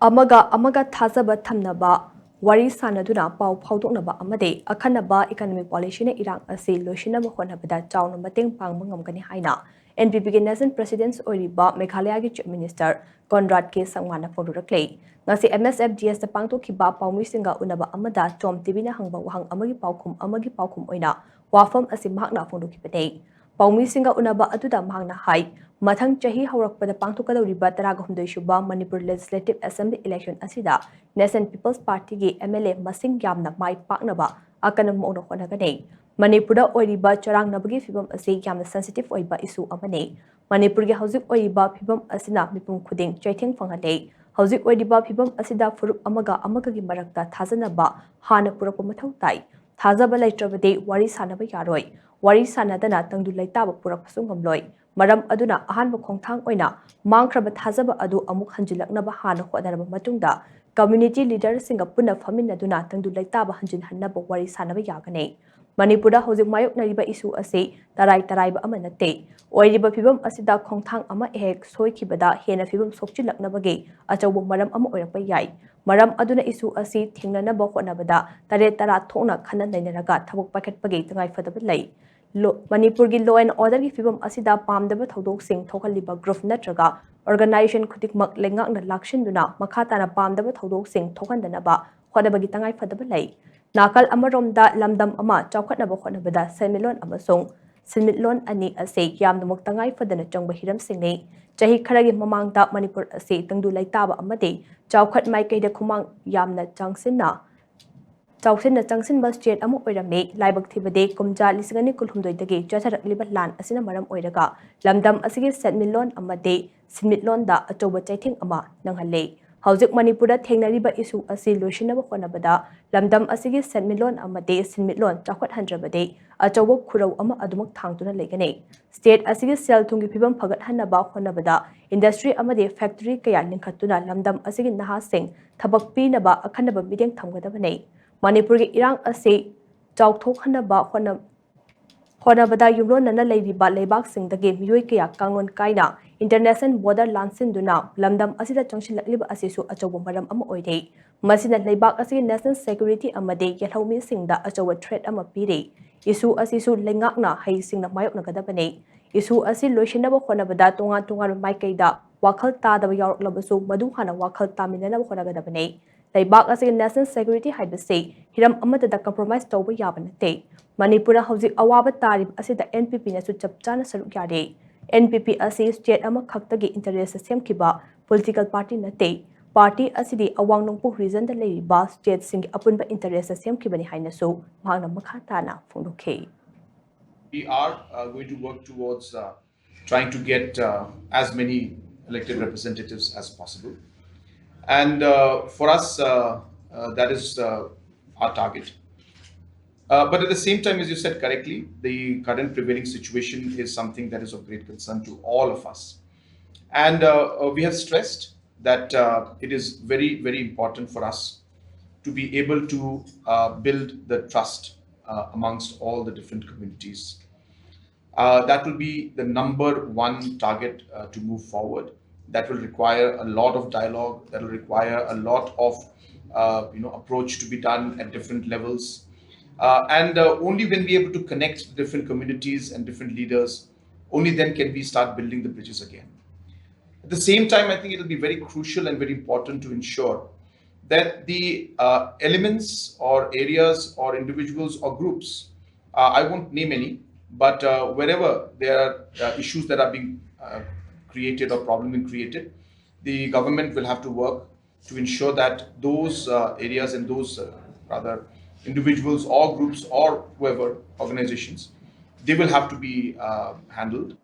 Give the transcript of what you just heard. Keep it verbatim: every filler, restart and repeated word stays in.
ꯑꯃꯒ ꯑꯃꯒ ꯊꯥꯖꯕ ꯊꯝꯅꯕ, ꯋꯥꯔꯤ ꯁꯥꯟꯅꯗꯨꯅ ꯄꯥꯎ ꯐꯥꯎꯗꯣꯛꯅꯕ ꯑꯃꯗꯤ ꯑꯈꯟꯅꯕ economic policyꯅ ꯏꯔꯥꯡ ꯑꯁꯤ ꯂꯣꯏꯁꯤꯟꯅꯕ ꯍꯣꯠꯅꯕꯗ ꯆꯥꯎꯅ ꯃꯇꯦꯡ ꯄꯥꯡꯕ ꯉꯝꯒꯅꯤ ꯍꯥꯏꯅ N P Pꯒꯤ National President ꯑꯣꯏꯔꯤꯕ ꯃꯦꯘꯥꯂꯌꯥꯒꯤ Chief Minister ꯀꯣꯟꯔꯥꯗ ꯀꯦ ꯁꯪꯃꯥꯅ ꯐꯣꯡꯗꯣꯔꯛꯂꯦ꯫ ꯉꯁꯤ M S F D Sꯇ ꯄꯥꯡꯊꯣꯛꯈꯤꯕ ꯄꯥꯎꯃꯤꯁꯤꯡꯒ ꯎꯅꯕ ꯑꯃꯗ ꯇꯣꯝ ꯇꯤꯚꯤꯅ ꯍꯪꯕ ꯋꯥꯍꯪ ꯑꯃꯒꯤ ꯄꯥꯎꯈꯨꯝ ꯑꯃꯒꯤ ꯄꯥꯎꯈꯨꯝ ꯑꯣꯏꯅ ꯋꯥꯐꯝ ꯑꯁꯤ ꯃꯍꯥꯛꯅ ꯐꯣꯡꯗꯣꯛꯈꯤꯕꯅꯤ꯫ ꯄꯥꯎꯃꯤꯁꯤꯡꯒ ꯎꯅꯕ ꯑꯗꯨꯗ ꯃꯍꯥꯛꯅ ꯍꯥꯏ, ꯃꯊꯪ ꯆꯍꯤ ꯍꯧꯔꯛꯄꯗ ꯄꯥꯡꯊꯣꯛꯀꯗꯧꯔꯤꯕ ꯇꯔꯥꯒ ꯍꯨꯝꯗꯣꯏ ꯁꯨꯕ Manipur Legislative Assembly election ꯑꯁꯤꯗ National People's Partyꯒꯤ M L A ꯃꯁꯤꯡ ꯌꯥꯝꯅ ꯃꯥꯏ ꯄꯥꯛꯅꯕ ꯑꯀꯟꯕ ꯃꯑꯣꯡꯗ ꯍꯣꯠꯅꯒꯅꯤ꯫ ꯃꯅꯤꯄꯨꯔꯗ ꯑꯣꯏꯔꯤꯕ ꯆꯔꯥꯡꯅꯕꯒꯤ ꯐꯤꯕꯝ ꯑꯁꯤ ꯌꯥꯝꯅ sensitive ꯑꯣꯏꯕ issue ꯑꯃꯅꯤ꯫ ꯃꯅꯤꯄꯨꯔꯒꯤ ꯍꯧꯖꯤꯛ ꯑꯣꯏꯔꯤꯕ ꯐꯤꯕꯝ ꯑꯁꯤꯅ ꯃꯤꯄꯨꯝ ꯈꯨꯗꯤꯡ ꯆꯩꯊꯦꯡ ꯐꯪꯍꯜꯂꯤ꯫ ꯍꯧꯖꯤꯛ ꯑꯣꯏꯔꯤꯕ ꯐꯤꯕꯝ ꯑꯁꯤꯗ ꯐꯨꯔꯨꯞ ꯑꯃꯒ ꯑꯃꯒꯒꯤ ꯃꯔꯛꯇ ꯊꯥꯖꯅꯕ ꯍꯥꯟꯅ ꯄꯨꯔꯛꯄ ꯃꯊꯧ ꯇꯥꯏ꯫ ꯊꯥꯖꯕ ꯂꯩꯇ꯭ꯔꯕꯗꯤ ꯋꯥꯔꯤ ꯁꯥꯟꯅꯕ ꯌꯥꯔꯣꯏ꯫ ꯋꯥꯔꯤ ꯁꯥꯟꯅꯗꯅ ꯇꯪꯗꯨ ꯂꯩꯇꯥꯕ ꯄꯨꯔꯛꯄꯁꯨ ꯉꯝꯂꯣꯏ꯫ ꯃꯔꯝ ꯑꯗꯨꯅ ꯑꯍꯥꯟꯕ ꯈꯣꯡꯊꯥꯡ ꯑꯣꯏꯅ ꯃꯥꯡꯈ꯭ꯔꯕ ꯊꯥꯖꯕ ꯑꯗꯨ ꯑꯃꯨꯛ ꯍꯟꯖꯤꯜꯂꯛꯅꯕ ꯍꯥꯟꯅ ꯍꯣꯠꯅꯔꯕ ꯃꯇꯨꯡꯗ community leaderꯁꯤꯡꯒ ꯄꯨꯟꯅ ꯐꯝꯃꯤꯟꯅꯗꯨꯅ ꯇꯪꯗꯨ ꯂꯩꯇꯥꯕ ꯍꯟꯖꯤꯟꯍꯟꯅꯕ ꯋꯥꯔꯤ ꯁꯥꯟꯅꯕ ꯌꯥꯒꯅꯤ꯫ ꯃꯅꯤꯄꯨꯔꯗ ꯍꯧꯖꯤꯛ ꯃꯥꯌꯣꯛꯅꯔꯤꯕ issue ꯑꯁꯤ ꯇꯔꯥꯏ ꯇꯔꯥꯏꯕ ꯑꯃ ꯅꯠꯇꯦ꯫ ꯑꯣꯏꯔꯤꯕ ꯐꯤꯕꯝ ꯑꯁꯤꯗ ꯈꯣꯡꯊꯥꯡ ꯑꯃ ꯍꯦꯛ ꯁꯣꯏꯈꯤꯕꯗ ꯍꯦꯟꯅ ꯐꯤꯕꯝ ꯁꯣꯛꯆꯤꯜꯂꯛꯅꯕꯒꯤ ꯑꯆꯧꯕ ꯃꯔꯝ ꯑꯃ ꯑꯣꯏꯔꯛꯄ ꯌꯥꯏ꯫ ꯃꯔꯝ ꯑꯗꯨꯅ issue ꯑꯁꯤ ꯊꯦꯡꯅꯅꯕ ꯍꯣꯠꯅꯕꯗ ꯇꯔꯦꯠ ꯇꯔꯥ ꯊꯣꯛꯅ ꯈꯟꯅ ꯅꯩꯅꯔꯒ ꯊꯕꯛ ꯄꯥꯏꯈꯠꯄꯒꯤ ꯇꯉꯥꯏꯐꯗꯕ ꯂꯩ꯫ ꯂꯣ-, ꯃꯅꯤꯄꯨꯔꯒꯤ law and orderꯒꯤ ꯐꯤꯕꯝ ꯑꯁꯤꯗ ꯄꯥꯝꯗꯕ ꯊꯧꯗꯣꯛꯁꯤꯡ ꯊꯣꯛꯍꯜꯂꯤꯕ group ꯅꯠꯇ꯭ꯔꯒ organization ꯈꯨꯗꯤꯡꯃꯛ ꯂꯩꯉꯥꯛꯅ ꯂꯥꯛꯁꯤꯟꯗꯨꯅ ꯃꯈꯥ ꯇꯥꯅ ꯄꯥꯝꯗꯕ ꯊꯧꯗꯣꯛꯁꯤꯡ ꯊꯣꯛꯍꯟꯗꯅꯕ ꯍꯣꯠꯅꯕꯒꯤ ꯇꯉꯥꯏꯐꯗꯕ ꯂꯩ꯫ ꯅꯥꯀꯜ ꯑꯃꯔꯣꯝꯗ ꯂꯝꯗꯝ ꯑꯃ ꯆꯥꯎꯈꯠꯅꯕ ꯍꯣꯠꯅꯕꯗ ꯁꯦꯟꯃꯤꯠꯂꯣꯟ ꯑꯃꯁꯨꯡ ꯁꯦꯟꯃꯤꯠꯂꯣꯟ ꯑꯅꯤ ꯑꯁꯤ ꯌꯥꯝꯅꯃꯛ ꯇꯉꯥꯏ ꯐꯗꯅ ꯆꯪꯕ ꯍꯤꯔꯝꯁꯤꯡꯅꯤ꯫ ꯆꯍꯤ ꯈꯔꯒꯤ ꯃꯃꯥꯡꯗ ꯃꯅꯤꯄꯨꯔ ꯑꯁꯤ ꯇꯪꯗꯨ ꯂꯩꯇꯥꯕ ꯑꯃꯗꯤ ꯆꯥꯎꯈꯠ ꯃꯥꯏꯀꯩꯗ ꯈꯨꯃꯥꯡ ꯌꯥꯝꯅ ꯆꯪꯁꯤꯟꯅ, ꯆꯥꯎꯁꯤꯟꯅ ꯆꯪꯁꯤꯟꯕ state ꯑꯃ ꯑꯣꯏꯔꯝꯃꯤ꯫ ꯂꯥꯏꯕꯛ ꯊꯤꯕꯗꯤ ꯀꯨꯝꯖꯥ ꯂꯤꯁꯤꯡ ꯑꯅꯤ ꯀꯨꯟꯍꯨꯝꯗꯣꯏꯗꯒꯤ ꯆꯠꯊꯔꯛꯂꯤꯕ ꯂꯥꯟ ꯑꯁꯤꯅ ꯃꯔꯝ ꯑꯣꯏꯔꯒ ꯂꯝꯗꯝ ꯑꯁꯤꯒꯤ ꯁꯦꯟꯃꯤꯠꯂꯣꯟ ꯑꯃꯗꯤ ꯁꯦꯟꯃꯤꯠꯂꯣꯟꯗ ꯑꯆꯧꯕ ꯆꯩꯊꯦꯡ ꯑꯃ ꯅꯪꯍꯜꯂꯤ꯫ ꯍꯧꯖꯤꯛ ꯃꯅꯤꯄꯨꯔꯗ ꯊꯦꯡꯅꯔꯤꯕ issue ꯑꯁꯤ ꯂꯣꯏꯁꯤꯟꯅꯕ ꯍꯣꯠꯅꯕꯗ ꯂꯝꯗꯝ ꯑꯁꯤꯒꯤ ꯁꯦꯟꯃꯤꯠꯂꯣꯟ ꯑꯃꯗꯤ ꯁꯦꯟꯃꯤꯠꯂꯣꯟ ꯆꯥꯎꯈꯠꯍꯟꯗ꯭ꯔꯕꯗꯤ ꯑꯆꯧꯕ ꯈꯨꯔꯧ ꯑꯃ ꯑꯗꯨꯃꯛ ꯊꯥꯡꯗꯨꯅ ꯂꯩꯒꯅꯤ꯫ State ꯑꯁꯤꯒꯤ ꯁꯦꯜ ꯊꯨꯝꯒꯤ ꯐꯤꯕꯝ ꯐꯒꯠꯍꯟꯅꯕ ꯍꯣꯠꯅꯕꯗ industry ꯑꯃꯗꯤ factory ꯀꯌꯥ ꯂꯤꯡꯈꯠꯇꯨꯅ ꯂꯝꯗꯝ ꯑꯁꯤꯒꯤ ꯅꯍꯥꯁꯤꯡ ꯊꯕꯛ ꯄꯤꯅꯕ ꯑꯈꯟꯅꯕ ꯃꯤꯠꯌꯦꯡ ꯊꯝꯒꯗꯕꯅꯤ꯫ ꯃꯅꯤꯄꯨꯔꯒꯤ ꯏꯔꯥꯡ ꯑꯁꯤ ꯆꯥꯎꯊꯣꯛꯍꯟꯅꯕ ꯍꯣꯠꯅ-, ꯍꯣꯠꯅꯕꯗ ꯌꯨꯝꯂꯣꯟꯅꯅ ꯂꯩꯔꯤꯕ ꯂꯩꯕꯥꯛꯁꯤꯡꯗꯒꯤ ꯃꯤꯑꯣꯏ ꯀꯌꯥ ꯀꯥꯡꯂꯣꯟ ꯀꯥꯏꯅ international border ꯂꯥꯟꯁꯤꯟꯗꯨꯅ ꯂꯝꯗꯝ ꯑꯁꯤꯗ ꯆꯪꯁꯤꯜꯂꯛꯂꯤꯕ ꯑꯁꯤꯁꯨ ꯑꯆꯧꯕ ꯃꯔꯝ ꯑꯃ ꯑꯣꯏꯔꯦ꯫ ꯃꯁꯤꯅ ꯂꯩꯕꯥꯛ ꯑꯁꯤꯒꯤ national security ꯑꯃꯗꯤ ꯌꯦꯜꯍꯧꯃꯤꯁꯤꯡꯗ ꯑꯆꯧꯕ threat ꯑꯃ ꯄꯤꯔꯤ꯫ Issue ꯑꯁꯤꯁꯨ ꯂꯩꯉꯥꯛꯅ ꯍꯩꯁꯤꯡꯅ ꯃꯥꯌꯣꯛꯅꯒꯗꯕꯅꯤ꯫ Issue ꯑꯁꯤ ꯂꯣꯏꯁꯤꯟꯅꯕ ꯍꯣꯠꯅꯕꯗ ꯇꯣꯉꯥꯟ ꯇꯣꯉꯥꯟꯕ ꯃꯥꯏꯀꯩꯗ ꯋꯥꯈꯜ ꯇꯥꯗꯕ ꯌꯥꯎꯔꯛꯂꯕꯁꯨ ꯃꯗꯨ ꯍꯥꯟꯅ ꯋꯥꯈꯜ ꯇꯥꯃꯤꯟꯅꯅꯕ ꯍꯣꯠꯅꯒꯗꯕꯅꯤ꯫ ꯂꯩꯕꯥꯛ ꯑꯁꯤꯒꯤ national security ꯍꯥꯏꯕꯁꯤ ꯍꯤꯔꯝ ꯑꯃꯠꯇꯗ compromise ꯇꯧꯕ ꯌꯥꯕ ꯅꯠꯇꯦ꯫ ꯃꯅꯤꯄꯨꯔꯅ ꯍꯧꯖꯤꯛ ꯑꯋꯥꯕ ꯇꯥꯔꯤꯕ ꯑꯁꯤꯗ NPPꯅꯁꯨ ꯆꯞ ꯆꯥꯅ ꯁꯔꯨꯛ ꯌꯥꯔꯤ꯫ NPP ꯑꯁꯤ state ꯑꯃꯈꯛꯇꯒꯤ interest ꯁꯦꯝꯈꯤꯕ political party ꯅꯠꯇꯦ꯫ Party ꯑꯁꯤꯗꯤ ꯑꯋꯥꯡ ꯅꯣꯡꯄꯣꯛ regionꯗ ꯂꯩꯔꯤꯕ stateꯁꯤꯡꯒꯤ ꯑꯄꯨꯟꯕ interest ꯁꯦꯝꯈꯤꯕꯅꯤ ꯍꯥꯏꯅꯁꯨ ꯃꯍꯥꯛꯅ ꯃꯈꯥ ꯇꯥꯅ ꯐꯣꯡꯗꯣꯛꯈꯤ꯫ We are uh, going to work towards uh, trying to get uh, as many elected representatives as possible. And uh, for us, uh, uh, that is uh, our target. Uh, but at the same time, as you said correctly, the current prevailing situation is something that is of great concern to all of us. And uh, uh, we have stressed that uh, it is very, very important for us to be able to uh, build the trust uh, amongst all the different communities. Uh, that will be the number one target uh, to move forward. That will require a lot of dialogue. That will require a lot of uh, you know approach to be done at different levels. Uh, and uh, only when we are able to connect different communities and different leaders, only then can we start building the bridges again. At the same time, I think it will be very crucial and very important to ensure that the uh, elements or areas or individuals or groups, uh, I won't name any, but uh, wherever there are uh, issues that are being uh, created or problem being created, the government will have to work to ensure that those uh, areas and those uh, rather individuals or groups or whoever organizations, they will have to be uh, handled.